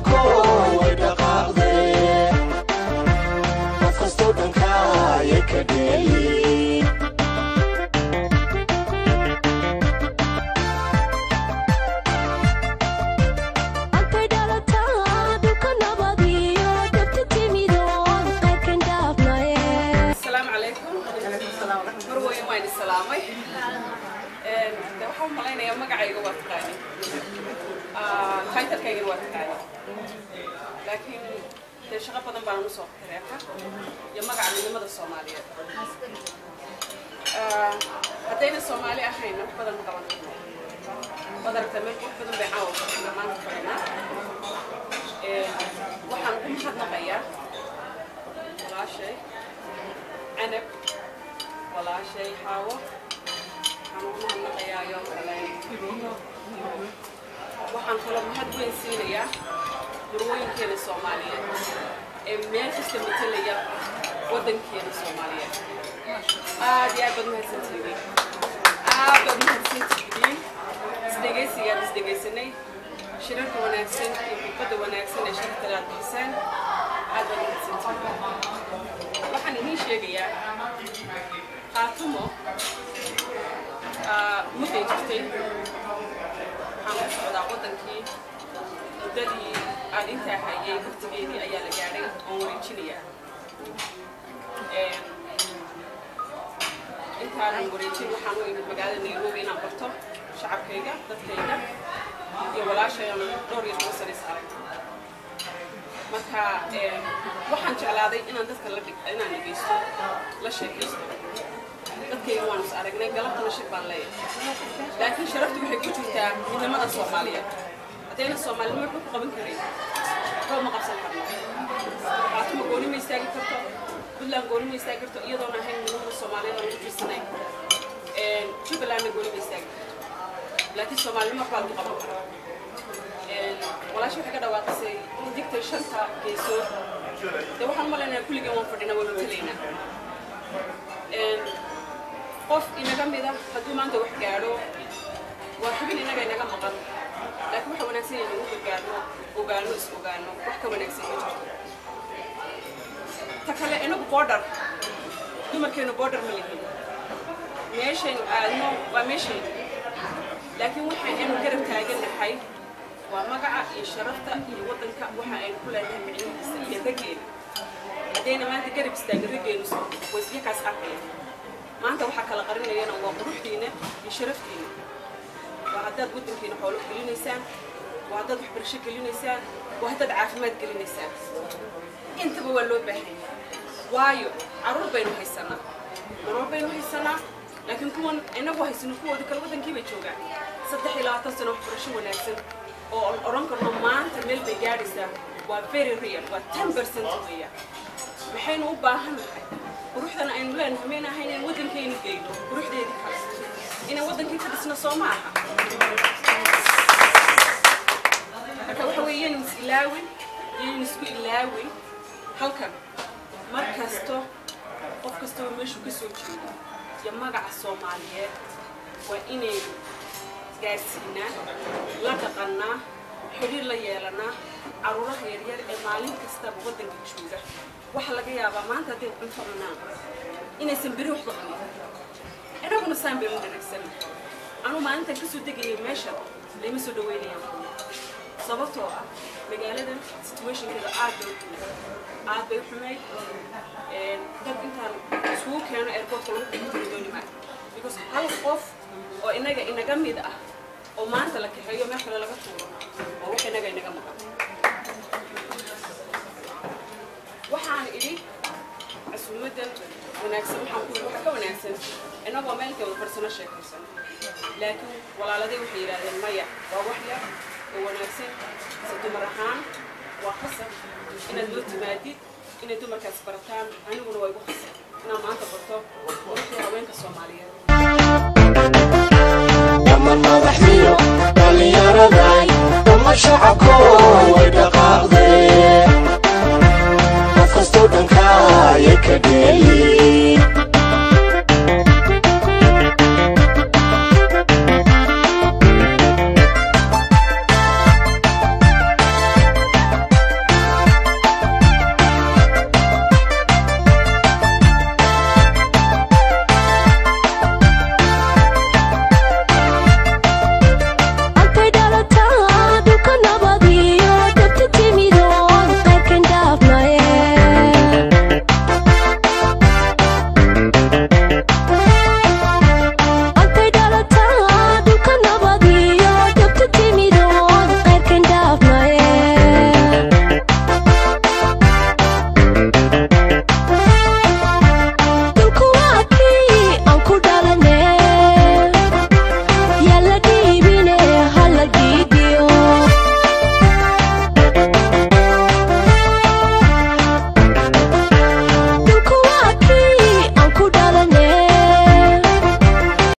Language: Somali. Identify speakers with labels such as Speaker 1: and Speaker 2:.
Speaker 1: Cako way dhaqaaqdee, qof kastoo dhankaaya ka dheeli.
Speaker 2: Antay dhalataa dhulka nabadiyo dhabta timidoon qaybkan dhaafnaye.
Speaker 3: Asalaamu calaykum. Marweyn, waan idin salaamay. De waxaan u malaynayaa magacayga waa taqaani, titlekaygana waa taqaani, laakiin dee shaqo badan baan usoo qabtay reerka iyo magaca midnimada Soomaaliyeed. Haddayna Soomaali ahayn, wax badan ma qaban karno. Waad aragtaa, meel qurux badan bay caawa fadhinaa, maanta fadhinaa. Waxaan ugu mahadnaqayaa walaashay Canab, walaashay Xaawo. Waxaan ugu mahadnaqayaa yoo kale, waxaan kaloo mahad weyn siinayaa marwooyinkeena Soomaaliyeed ee meel kasta matelaya waddankeena Soomaaliyeed. Aad iyo aad baad mahadsantihiin, aad baad mahadsantihiin. Isdhegaysigaan isdhegaysanay, shirarka wanaagsan iyo khudbadda wanaagsan ee sharafta aad bixiseen, aad baad mahadsantihiin. Waxaan idiin sheegayaa, Qaatumo mudday jirtay. Waxaan ku socdaa waddankii muddadii aan intaa hayay, waqtigeedii ayaa la gaadhay oon wareejinayaa. Intaanan wareejin, waxaan u imid magaalada Nairobi inaan barto shacabkayga, dadkayga iyo walaashayan dhowr iyo toban sano is arag. Marka waxaan jeclaaday inaan dadka la dhig, inaan dhegaysto, la sheekaysto dadkayga. Waan is aragnay, galabtana shir baan leeyahay, laakiin sharaftu waxay ku jirtaa midnimada Soomaaliyeed. Haddayna Soomaalinimo waxba ku qaban karin, waxba ma qabsan karno. Qaatuma gooni ma istaagi karto, Puntland gooni ma istaagi karto iyadoona ahayn midnimada Soomaaliyeed aan ku tiirsanayn. Jubbalandna gooni ma istaagi karto, laakiin Soomaalinimo waxbaa lagu qaban karaa. Walaashi waxay ka dhawaaqisay xidigta shanta geesood. Dee waxaan u malaynayaa kulligeen waan fadhinaa, waan matalaynaa. Qof inaga mida hadduu maanta wax gaadho, waa xubin inaga inaga maqan, laakiin waxa wanaagsan inaynu u gargaarno, ogaano, is ogaano. Wax ka wanaagsan ma jirto. Ta kale, inagu border, dumarkeenu border ma lihin. Meeshaynu aadno waa meeshaynu, laakiin waxaynu garab taagannahay waa magaca iyo sharafta iyo waddanka waxa aynu ku leenahay micnihiisa iyo raggeena. Haddayna maanta garab istaagin raggeenu, way isyakaas arkaya. Maanta waxaa kala qarinayana waa quruxdiina iyo sharaftiina. Waa haddaad waddankiina xoolo gelinaysaan, waa haddaad waxbarasho gelinaysaan, waa haddaad caafimaad gelinaysaan. Intaba waa loo baahan yahay, waayo carruur baynu haysanaa, nolol baynu haysanaa, laakiin kuwan inagu haysano, kuwooda kale waddankii bay joogaan. 23 sano waxbarasho wanaagsan oo aan odhan karno maanta meel bay gaadhaysaa waa very rare, waa 10% weeyaan. Maxaynu u baahan nahay? Quruxdana aynu leenahay mayna ahayn inaan waddankaynu geyno quruxdeedii kale, inaan waddankii ka dhisno, soo ma aha? Marka waxa weeye, yaynu is ilaawin, yaynu isku ilaawin halkan. Mar kasto, qof kastaba meeshuu ka soo jeedo iyo magaca Soomaaliyeed waa inaynu gaarsiinaa, la dhaqannaa, xidhiir la yeelanaa carruuraha yaryar ee maalin kastaba waddanka jooga. Waxaa laga yaabaa maanta hadday cunto cunaan inaysan beri waxba cunin. Inaguna saan baynu dhanagsana. Anuu maalintan kasoo degayay meesha layma soo dhaweynayaan, sababtoo ah magaaladan situationkeeda aad bay u xumayd, aad bay u xumayd. Dad intaan isugu keeno airportka lagu qixi dooni maayo, because hal qof oo inaga inaga mid ah oo maanta la kaxeeyo, meel kale laga tuuro, waa wax inaga inaga maqan. Waxaan idhi casuumadan wanaagsan, waxaan ku waxa ka wanaagsan inagoo meelkay wada farsano sheekaysano, laakiin walaaladay waxay yidhaahdeen maya, waa wax yar oo wanaagsan. Se dumar ahaan waa khasab inaad loo timaadid, inay dumarkaas barataan. Aniguna waa igu khasab inaan maanta barto quruxda haweenka Soomaaliyeed.